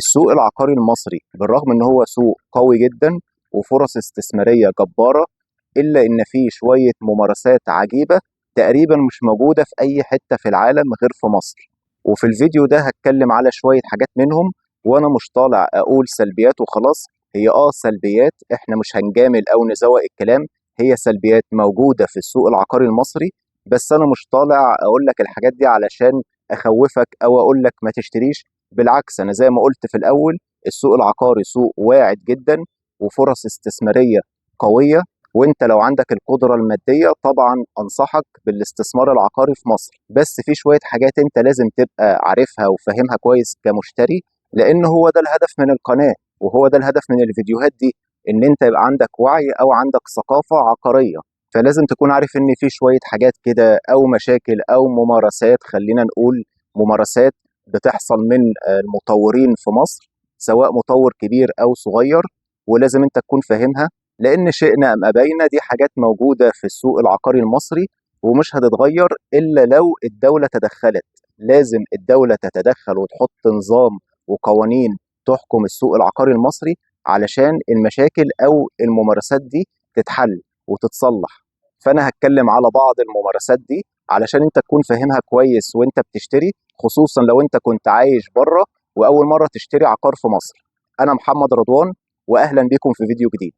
السوق العقاري المصري بالرغم ان هو سوق قوي جدا وفرص استثمارية جبارة، الا ان فيه شوية ممارسات عجيبة تقريبا مش موجودة في اي حتة في العالم غير في مصر. وفي الفيديو ده هتكلم على شوية حاجات منهم، وانا مش طالع اقول سلبيات وخلاص. هي سلبيات، احنا مش هنجامل او نزوق الكلام، هي سلبيات موجودة في السوق العقاري المصري، بس انا مش طالع اقول لك الحاجات دي علشان اخوفك او اقول لك ما تشتريش. بالعكس، انا زي ما قلت في الاول السوق العقاري سوق واعد جدا وفرص استثمارية قوية، وانت لو عندك القدرة المادية طبعا انصحك بالاستثمار العقاري في مصر. بس في شوية حاجات انت لازم تبقى عارفها وفاهمها كويس كمشتري، لان هو ده الهدف من القناة وهو ده الهدف من الفيديوهات دي، ان انت يبقى عندك وعي او عندك ثقافة عقارية. فلازم تكون عارف ان في شوية حاجات كده او مشاكل او ممارسات، خلينا نقول ممارسات بتحصل من المطورين في مصر، سواء مطور كبير او صغير، ولازم انت تكون فاهمها، لان شئنا ام ابينا دي حاجات موجودة في السوق العقاري المصري ومش هتتغير الا لو الدولة تدخلت. لازم الدولة تتدخل وتحط نظام وقوانين تحكم السوق العقاري المصري علشان المشاكل او الممارسات دي تتحل وتتصلح. فانا هتكلم على بعض الممارسات دي علشان انت تكون فاهمها كويس وانت بتشتري، خصوصا لو انت كنت عايش بره واول مرة تشتري عقار في مصر. انا محمد رضوان، واهلا بكم في فيديو جديد.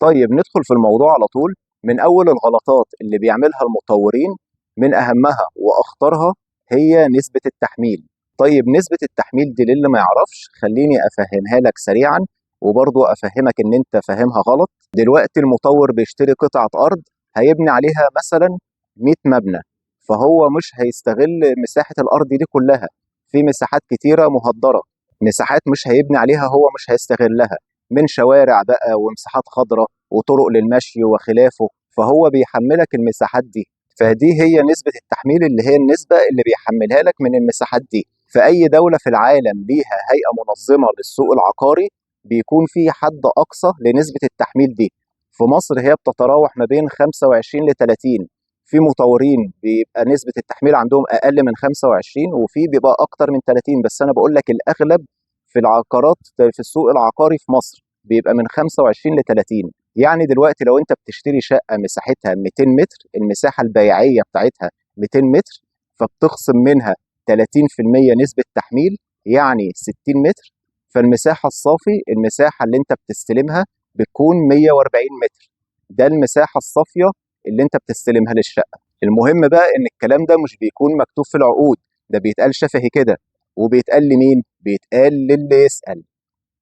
طيب ندخل في الموضوع على طول. من اول الغلطات اللي بيعملها المطورين، من اهمها واخطرها، هي نسبة التحميل. طيب نسبة التحميل دي للي ما يعرفش خليني افهمها لك سريعا، وبرضه افهمك ان انت فاهمها غلط. دلوقتي المطور بيشتري قطعة ارض هيبني عليها مثلا 100 مبنى، فهو مش هيستغل مساحة الارض دي كلها، في مساحات كتيرة مهدرة، مساحات مش هيبني عليها هو مش هيستغلها، من شوارع بقى ومساحات خضراء وطرق للمشي وخلافه، فهو بيحملك المساحات دي. فدي هي نسبة التحميل، اللي هي النسبة اللي بيحملها لك من المساحات دي. في أي دولة في العالم ليها هيئة منظمة للسوق العقاري بيكون في حد أقصى لنسبة التحميل دي. في مصر هي بتتراوح ما بين 25 ل 30. في مطورين بيبقى نسبة التحميل عندهم أقل من 25، وفي بيبقى أكتر من 30، بس أنا بقول لك الأغلب في العقارات في السوق العقاري في مصر بيبقى من 25 ل 30. يعني دلوقتي لو انت بتشتري شقة مساحتها 200 متر، المساحة البيعية بتاعتها 200 متر، فبتخصم منها 30% نسبة تحميل، يعني 60 متر، فالمساحة الصافي، المساحة اللي انت بتستلمها بتكون 140 متر. ده المساحة الصافية اللي انت بتستلمها للشقة. المهم بقى ان الكلام ده مش بيكون مكتوب في العقود، ده بيتقال شفهي كده. وبيتقال لمين؟ بيتقال للي يسأل.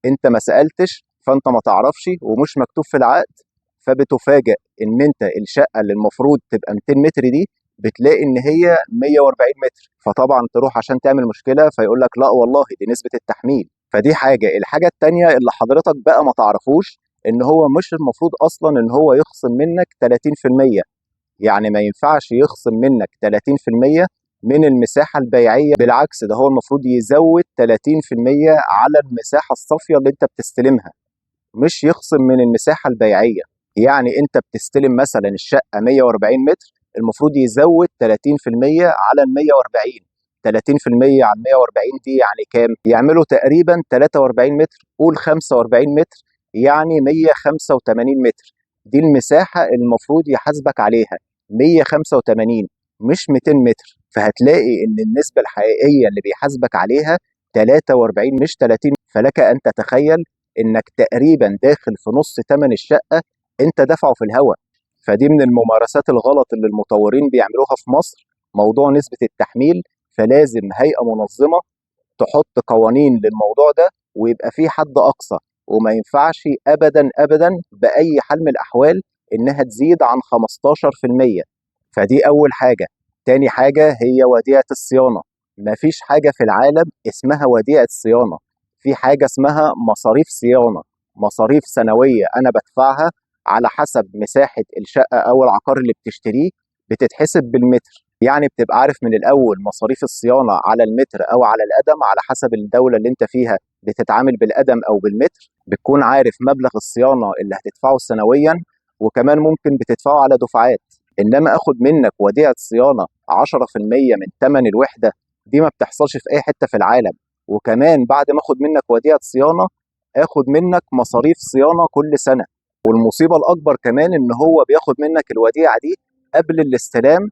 انت ما سألتش فانت ما تعرفش، ومش مكتوب في العقد، فبتفاجئ ان انت الشقة اللي المفروض تبقى 200 متر دي بتلاقي ان هي 140 متر، فطبعا تروح عشان تعمل مشكلة فيقول لك لا والله دي نسبة التحميل. فدي حاجة. الحاجة التانية اللي حضرتك بقى ما تعرفوش، ان هو مش المفروض اصلا ان هو يخصم منك 30%، يعني ما ينفعش يخصم منك 30% من المساحة البيعية، بالعكس ده هو المفروض يزود 30% على المساحة الصافية اللي انت بتستلمها، مش يخصم من المساحة البيعية. يعني انت بتستلم مثلا الشقة 140 متر، المفروض يزود 30% على ال 140. 30% على ال 140 دي يعني كام؟ يعملوا تقريبا 43 متر، قول 45 متر، يعني 185 متر. دي المساحة المفروض يحاسبك عليها، 185 مش 200 متر. فهتلاقي ان النسبة الحقيقية اللي بيحاسبك عليها 43 مش 30. فلك ان تتخيل انك تقريبا داخل في نص تمن الشقة انت دافعه في الهواء. فدي من الممارسات الغلط اللي المطورين بيعملوها في مصر، موضوع نسبة التحميل. فلازم هيئة منظمة تحط قوانين للموضوع ده، ويبقى في حد أقصى، وما ينفعش أبدا أبدا بأي حال من الأحوال إنها تزيد عن 15%. فدي أول حاجة. تاني حاجة هي وديعة الصيانة. مفيش حاجة في العالم اسمها وديعة صيانة، في حاجة اسمها مصاريف صيانة، مصاريف سنوية أنا بدفعها على حسب مساحة الشقة أو العقار اللي بتشتريه، بتتحسب بالمتر. يعني بتبقى عارف من الأول مصاريف الصيانة على المتر أو على القدم، على حسب الدولة اللي أنت فيها بتتعامل بالقدم أو بالمتر، بتكون عارف مبلغ الصيانة اللي هتدفعه سنويا، وكمان ممكن بتدفعه على دفعات. إنما أخد منك وديعة صيانة 10% من ثمن الوحدة، دي ما بتحصلش في اي حتة في العالم. وكمان بعد ما اخد منك وديعة صيانة اخد منك مصاريف صيانة كل سنة. والمصيبة الاكبر كمان ان هو بياخد منك الوديعة دي قبل الاستلام،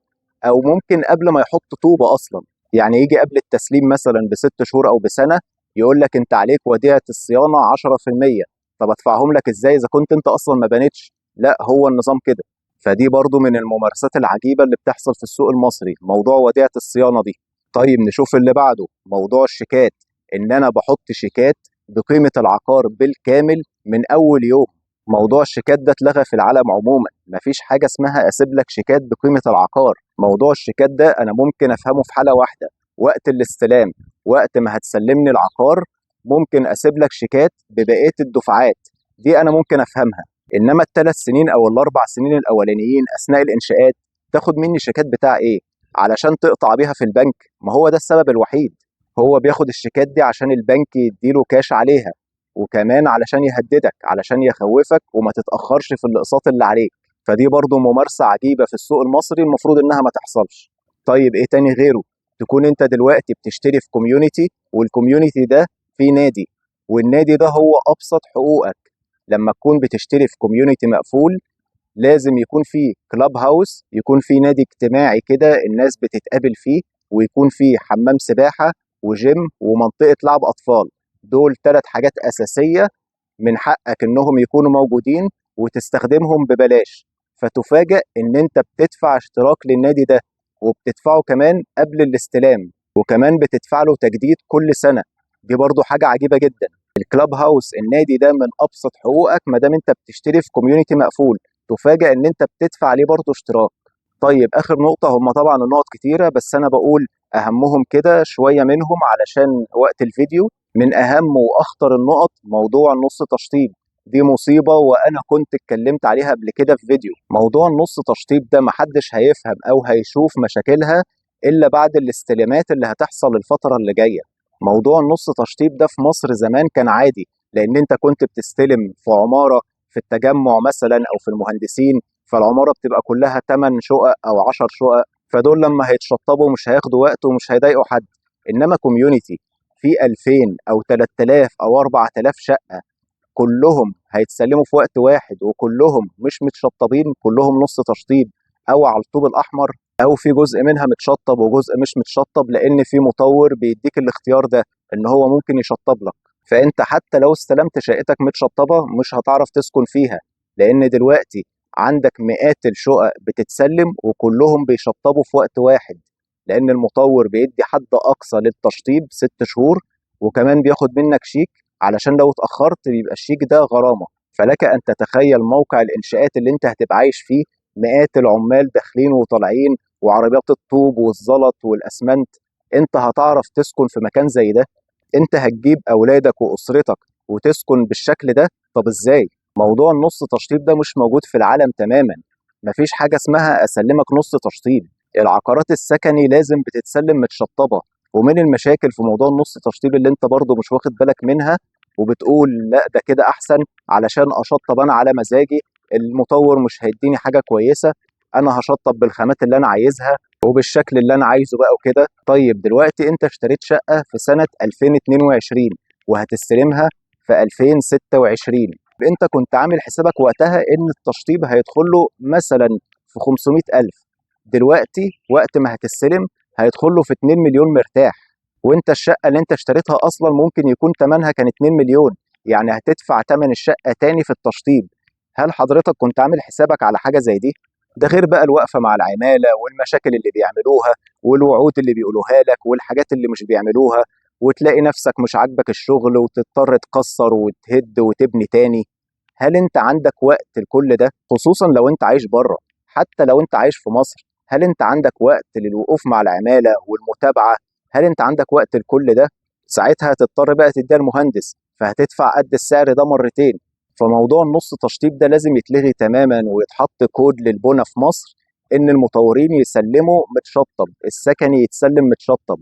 او ممكن قبل ما يحط طوبة اصلا. يعني يجي قبل التسليم مثلا ب6 شهور او بسنة يقول لك انت عليك وديعة الصيانة 10%. طب ادفعهم لك ازاي اذا كنت انت اصلا ما بنيتش؟ لا، هو النظام كده. فدي برضو من الممارسات العجيبة اللي بتحصل في السوق المصري، موضوع وديعة الصيانة دي. طيب نشوف اللي بعده، موضوع الشيكات. ان انا بحط شيكات بقيمة العقار بالكامل من اول يوم. موضوع الشيكات ده اتلغى في العالم عموما، مفيش حاجة اسمها اسيب لك شيكات بقيمة العقار. موضوع الشيكات ده انا ممكن افهمه في حالة واحدة، وقت الاستلام، وقت ما هتسلمني العقار ممكن اسيب لك شيكات ببقية الدفعات، دي انا ممكن افهمها. انما ال3 سنين او ال4 سنين الاولانيين اثناء الانشاءات تاخد مني شيكات بتاع ايه؟ علشان تقطع بيها في البنك؟ ما هو ده السبب الوحيد. هو بياخد الشيكات دي عشان البنك يديله كاش عليها، وكمان علشان يهددك، علشان يخوفك وما تتأخرش في الاقساط اللي عليك. فدي برضو ممارسة عجيبة في السوق المصري، المفروض انها ما تحصلش. طيب ايه تاني غيره؟ تكون انت دلوقتي بتشتري في community، وال community ده فيه نادي، والنادي ده هو ابسط حقوقك. لما تكون بتشتري في community مقفول لازم يكون فيه club house، يكون فيه نادي اجتماعي كده الناس بتتقابل فيه، ويكون فيه حمام سباحة وجيم ومنطقة لعب أطفال. دول 3 حاجات أساسية من حقك إنهم يكونوا موجودين وتستخدمهم ببلاش. فتفاجأ إن أنت بتدفع اشتراك للنادي ده، وبتدفعه كمان قبل الاستلام، وكمان بتدفع له تجديد كل سنة. دي برضو حاجة عجيبة جدا. ال club house، النادي ده من أبسط حقوقك ما دام أنت بتشتري في community مقفول، تفاجأ إن أنت بتدفع عليه برضو اشتراك. طيب آخر نقطة، هم طبعا النقط كتيرة بس أنا بقول أهمهم كده شوية منهم علشان وقت الفيديو. من أهم وأخطر النقط موضوع النص تشطيب. دي مصيبة وأنا كنت اتكلمت عليها قبل كده في فيديو. موضوع النص تشطيب ده محدش هيفهم أو هيشوف مشاكلها إلا بعد الاستلامات اللي هتحصل الفترة اللي جاية. موضوع النص تشطيب ده في مصر زمان كان عادي، لأن أنت كنت بتستلم في عمارة في التجمع مثلا أو في المهندسين، فالعمارة بتبقى كلها 8 شقق أو 10 شقق، فدول لما هيتشطبوا مش هياخدوا وقت ومش هيضايقوا حد. إنما community في 2000 أو 3000 أو 4000 شقة كلهم هيتسلموا في وقت واحد، وكلهم مش متشطبين، كلهم نص تشطيب او على الطوب الاحمر، او في جزء منها متشطب وجزء مش متشطب، لان في مطور بيديك الاختيار ده ان هو ممكن يشطب لك. فانت حتى لو استلمت شقتك متشطبه مش هتعرف تسكن فيها، لان دلوقتي عندك مئات الشقق بتتسلم وكلهم بيشطبوا في وقت واحد، لان المطور بيدي حد اقصى للتشطيب 6 شهور، وكمان بياخد منك شيك علشان لو اتأخرت بيبقى الشيك ده غرامة. فلك أن تتخيل موقع الإنشاءات اللي أنت هتبقى عايش فيه، مئات العمال داخلين وطالعين، وعربيات الطوب والزلط والأسمنت. أنت هتعرف تسكن في مكان زي ده؟ أنت هتجيب أولادك وأسرتك وتسكن بالشكل ده؟ طب إزاي؟ موضوع النص تشطيب ده مش موجود في العالم تماما. مفيش حاجة اسمها أسلمك نص تشطيب. العقارات السكني لازم بتتسلم متشطبة. ومن المشاكل في موضوع النص تشطيب اللي انت برضو مش واخد بالك منها وبتقول لا ده كده احسن علشان اشطب انا على مزاجي، المطور مش هيديني حاجة كويسة، انا هشطب بالخامات اللي انا عايزها وبالشكل اللي انا عايزه بقى وكده. طيب دلوقتي انت اشتريت شقة في سنة 2022 وهتستلمها في 2026، انت كنت عامل حسابك وقتها ان التشطيب هيدخل له مثلا في 500 ألف، دلوقتي وقت ما هتستلم هيدخل له في 2 مليون مرتاح. وانت الشقة اللي انت اشتريتها اصلا ممكن يكون ثمنها كان 2 مليون، يعني هتدفع ثمن الشقة تاني في التشطيب. هل حضرتك كنت عامل حسابك على حاجة زي دي؟ ده غير بقى الوقفة مع العمالة والمشاكل اللي بيعملوها والوعود اللي بيقولوها لك والحاجات اللي مش بيعملوها، وتلاقي نفسك مش عاجبك الشغل وتضطر تكسر وتهد وتبني تاني. هل انت عندك وقت لكل ده؟ خصوصا لو انت عايش بره. حتى لو انت عايش في مصر، هل انت عندك وقت للوقوف مع العمالة والمتابعة؟ هل انت عندك وقت لكل ده؟ ساعتها هتضطر بقى تديها المهندس، فهتدفع قد السعر ده مرتين. فموضوع النص تشطيب ده لازم يتلغي تماما، ويتحط كود للبنى في مصر ان المطورين يسلموا متشطب، السكني يتسلم متشطب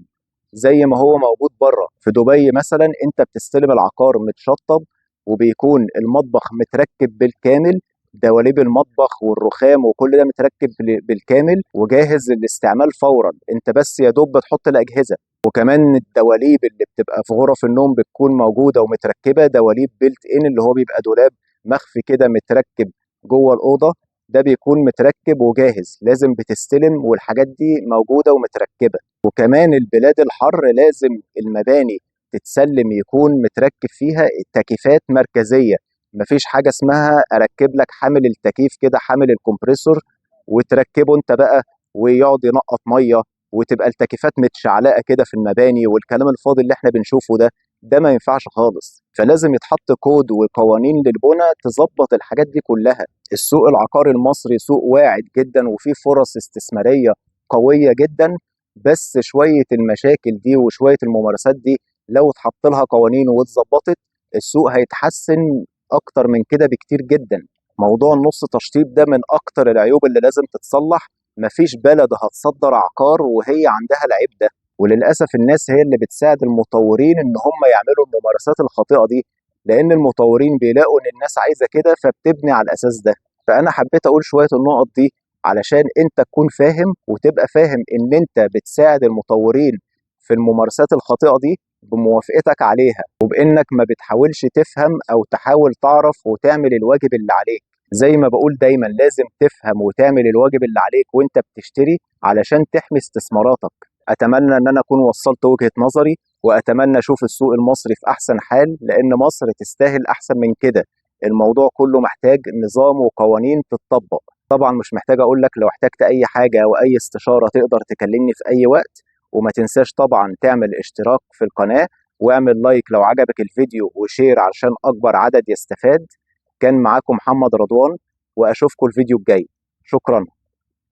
زي ما هو موجود بره. في دبي مثلا انت بتستلم العقار متشطب، وبيكون المطبخ متركب بالكامل. دواليب المطبخ والرخام وكل ده متركب بالكامل وجاهز للاستعمال فورا، انت بس يا دوب بتحط الاجهزة. وكمان الدواليب اللي بتبقى في غرف النوم بتكون موجودة ومتركبه، دواليب built in اللي هو بيبقى دولاب مخفي كده متركب جوه الاوضة، ده بيكون متركب وجاهز، لازم بتستلم والحاجات دي موجودة ومتركبه. وكمان البلاد الحر لازم المباني تتسلم يكون متركب فيها تكييفات مركزية، مفيش حاجة اسمها اركب لك حامل التكييف كده، حامل ال compressor وتركبه انت بقى ويقعد ينقط مية وتبقى التكييفات متشعلقه كده في المباني والكلام الفاضي اللي احنا بنشوفه ده، ده ما ينفعش خالص. فلازم يتحط كود وقوانين للبنى تظبط الحاجات دي كلها. السوق العقاري المصري سوق واعد جدا وفيه فرص استثمارية قوية جدا، بس شوية المشاكل دي وشوية الممارسات دي لو اتحط لها قوانين واتظبطت السوق هيتحسن اكتر من كده بكتير جدا. موضوع النص تشطيب ده من اكتر العيوب اللي لازم تتصلح. مفيش بلد هتصدر عقار وهي عندها العيب ده، وللاسف الناس هي اللي بتساعد المطورين ان هم يعملوا الممارسات الخاطئة دي، لان المطورين بيلاقوا ان الناس عايزه كده فبتبني على الاساس ده. فانا حبيت اقول شوية النقط دي علشان انت تكون فاهم وتبقى فاهم ان انت بتساعد المطورين في الممارسات الخاطئة دي بموافقتك عليها، وبانك ما بتحاولش تفهم او تحاول تعرف وتعمل الواجب اللي عليك. زي ما بقول دايما لازم تفهم وتعمل الواجب اللي عليك وانت بتشتري علشان تحمي استثماراتك. اتمنى ان انا اكون وصلت وجهة نظري، واتمنى اشوف السوق المصري في احسن حال، لان مصر تستاهل احسن من كده. الموضوع كله محتاج نظام وقوانين تتطبق. طبعا مش محتاج اقول لك لو احتجت اي حاجة او اي استشارة تقدر تكلمني في اي وقت. وما تنساش طبعا تعمل اشتراك في القناة واعمل like لو عجبك الفيديو و share علشان اكبر عدد يستفاد. كان معاكم محمد رضوان، واشوفكم الفيديو الجاي. شكرا.